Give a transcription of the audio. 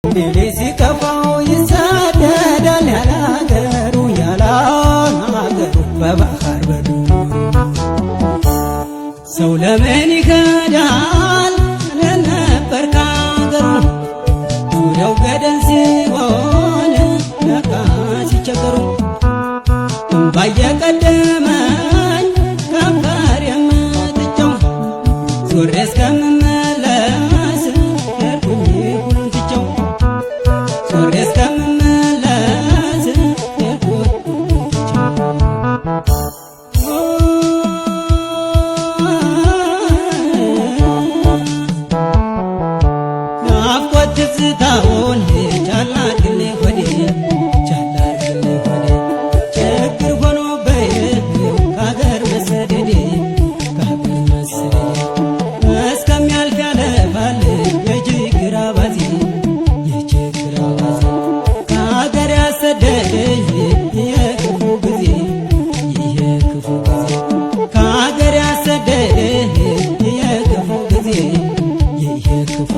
ሲከፋው ይሰደዳል ያላገሩ ያላገሩ በባህር በዱር። ሰው ለምን ይከዳል ነበር ካገሩ ዙሪያው ገደል ሲሆን።